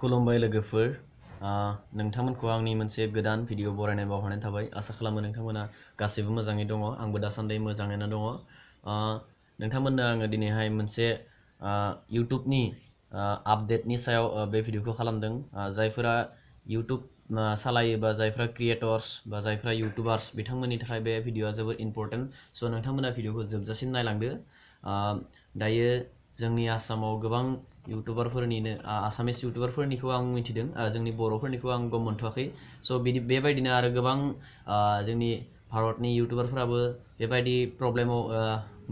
खुलुमबाय लोगोफोर नोंथांमोनखौ आंनि मोनसे गोदान भिडिअ बरायनाय बावहरनाय थाबाय आसा खालामो नोंथांमोना गासैबो मोजाङै दङ आंबो दासान्दि मोजाङैनो दङ नोंथांमोननो आङो दिनैहाय मोनसे इउट्युबनि आपडेटनि सायाव बे भिडिअखौ खालामदों जायफोरा इउट्युब सालायो बा जायफोरा क्रिएटर्स बा जायफोरा इउट्युबार्स बिथांमोननि थाखाय बे भिडिअआ जोबोद इम्पोर्टेन्ट स' नोंथांमोना भिडिअखौ जोबजासिम नायलांदो दायो जोंनि आसामाव गोबां इउट्युबारफोरनिनो आसामिस इउट्युबारफोरनिखौ आं मिथिदों जोंनि बर'फोरनिखौ आं गम मोनथ'वाखै स' बेबायदिनो आरो गोबां जोंनि भारतनि इउट्युबारफोराबो बेबायदि प्रब्लेमाव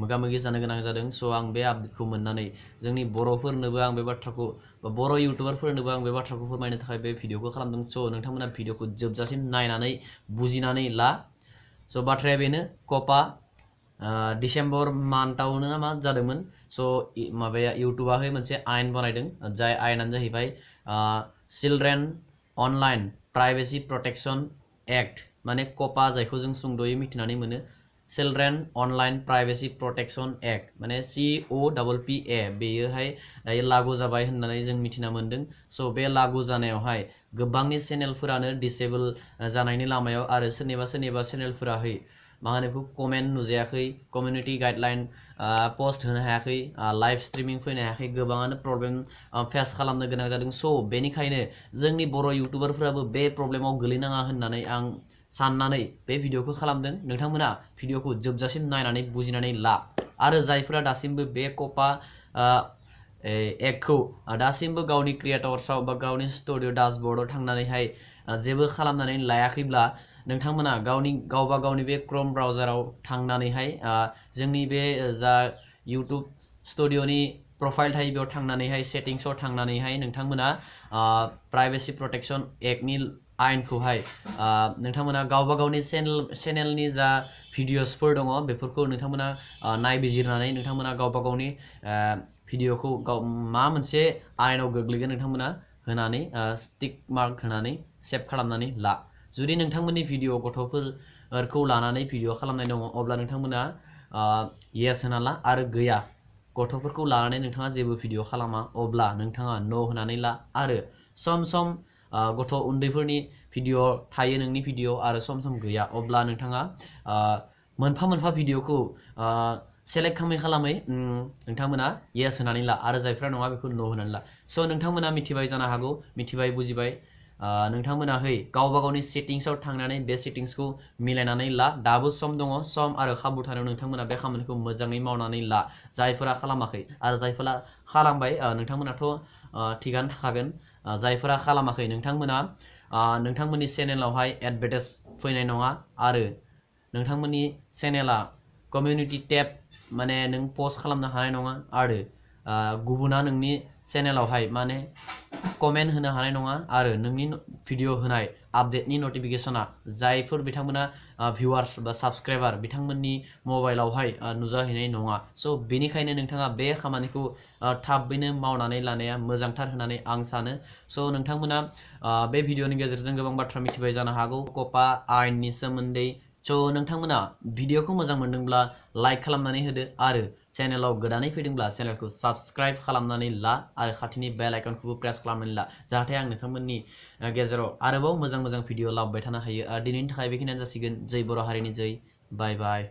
मोगा मोगि जानो गोनां जादों स' आं बे आपडेटखौ मोननानै जोंनि बर'फोरनोबो आं बे बाथ्राखौ बर' इउट्युबारफोरनोबो आं बे बाथ्राखौ फोरमायनो थाखाय बे भिडिअखौ खालामदों स' नोंथांमोना भिडिअखौ जोबजासिम नायनानै बुजिनानै ला स' बाथ्राया बेनो कपा डिसेम्बर मान्थआवनो मा जादोंमोन स' माबाया इउट्युबाहाय मोनसे आयेन बनायदों जाय आयेनानो जाहैबाय चिल्ड्रेन अनलाइन प्राइवेसि प्रटेक्शन एक्ट माने कपा जायखौ जों सुंद'यै मिथिनानै मोनो चिल्ड्रेन अनलाइन प्राइवेसि प्रटेक्शन एक्ट माने COPPA बेयोहाय दायो लागु जाबाय होननानै जों मिथिना मोन्दों स' बे लागु जानायावहाय गोबांनि चेनेलफोरानो डिसेबल जानायनि लामायाव आरो सोरनिबा चेनेलफोराहाय मा होनो बेखौ कमेन्ट नुजायाखै कमिउनिटि गाइडलाइन पोस्ट होनो हायाखै लाइभ स्ट्रिमिं फैनो हायाखै गोबाङानो प्रब्लेम फेस खालामनो गोनां जादों स' बेनिखायनो जोंनि बर' इउट्युबारफोराबो बे प्रब्लेमाव गोलैनाङा होननानै आं साननानै बे भिडिअखौ खालामदों नोंथांमोना भिडिअखौ जोबजासिम नायनानै बुजिनानै ला आरो जायफोरा दासिमबो बे कपा एक्टखौ दासिमबो गावनि क्रिएटर्सआव बा गावनि स्टुडिअ डाशबर्डआव थांनानैहाय जेबो खालामनानै लायाखैब्ला नोंथांमोना गावबा गावनि बे क्रोम ब्राउजाराव थांनानैहाय जोंनि बे जा इउट्युब स्टुडिअनि प्रफाइल थायो बेयाव थांनानैहाय सेटिंसआव थांनानैहाय नोंथांमोना प्राइवेसि प्रटेक्शन एक्टनि आयेनखौहाय नोंथांमोना गावबा गावनि चेनेलनि जा भिडिअसफोर दङ बेफोरखौ नोंथांमोना नायबिजिरनानै नोंथांमोना गावबा गावनि भिडिअखौ मा मोनसे आयेनाव गोग्लैगोन नोंथांमोना होनानै टिक मार्क होनानै सेभ खालामनानै ला जुदि नोंथांमोननि भिडिअ गथ'फोरखौ लानानै भिडिअ खालामनाय दङ अब्ला नोंथांमोना येस होना ला आरो गैया गथ'फोरखौ लानानै नोंथाङा जेबो भिडिअ खालामा अब्ला नोंथाङा नो होनानै ला आरो सम सम गथ' उन्दैफोरनि भिडिअ थायो नोंनि भिडिअ आरो सम सम गैया अब्ला नोंथाङा मोनफा मोनफा भिडिअखौ सेलेक्ट खालामै नोंथांमोना येस होनानै ला आरो जायफ्रा नङा बेखौ नो होनानै ला स' नोंथांमोना मिथिबाय जानो हागौ मिथिबाय बुजिबाय नोंथांमोनाहै गावबा गावनि सेटिंसआव थांनानै बे सेटिंसखौ मिलायनानै ला दाबो सम दङ सम आरो खाबु थानायाव नोंथांमोना बे खामानिखौ मोजाङै मावनानै ला जायफोरा खालामाखै आरो जायफोरा खालामबाय नोंथांमोनाथ' थिगानो थाखागोन जायफोरा खालामाखै नोंथांमोना नोंथांमोननि चेनेलावहाय एडभार्टाइज फैनाय नङा आरो नोंथांमोननि चेनेला कमिउनिटि टेब माने नों पस्ट खालामनो हानाय नङा आरो गुबुना नोंनि चेनेलावहाय माने कमेन्ट होनो हानाय नङा आरो नोंनि भिडिअ होनाय आपडेटनि नटिफिकेसना जायफोर बिथांमोना भिउवार्स बा साबस्क्राइबार बिथांमोननि मबाइलावहाय नुजाहैनाय नङा स' बेनिखायनो नोंथाङा बे खामानिखौ थाबैनो मावनानै लानाया मोजांथार होननानै आं सानो स' नोंथांमोना बे भिडिअनि गेजेरजों गोबां बाथ्रा मिथिबाय जानो हागौ कपा आयेननि सोमोन्दै स' नोंथांमोना भिडिअखौ मोजां मोनदोंब्ला लाइक खालामनानै होदो आरो चेनेलाव गोदानै फैदोंब्ला चेनेलखौ साबस्क्राइब खालामनानै ला आरो खाथिनि बेल आइकनखौबो प्रेस खालामनानै ला जाहाथे आं नोंथांमोननि गेजेराव आरोबाव मोजां भिडिअ लाबोबाय थानो हायो दिनैनि थाखाय बेखिनियानो जासिगोन जै बर' हारिनि जै बाय बाय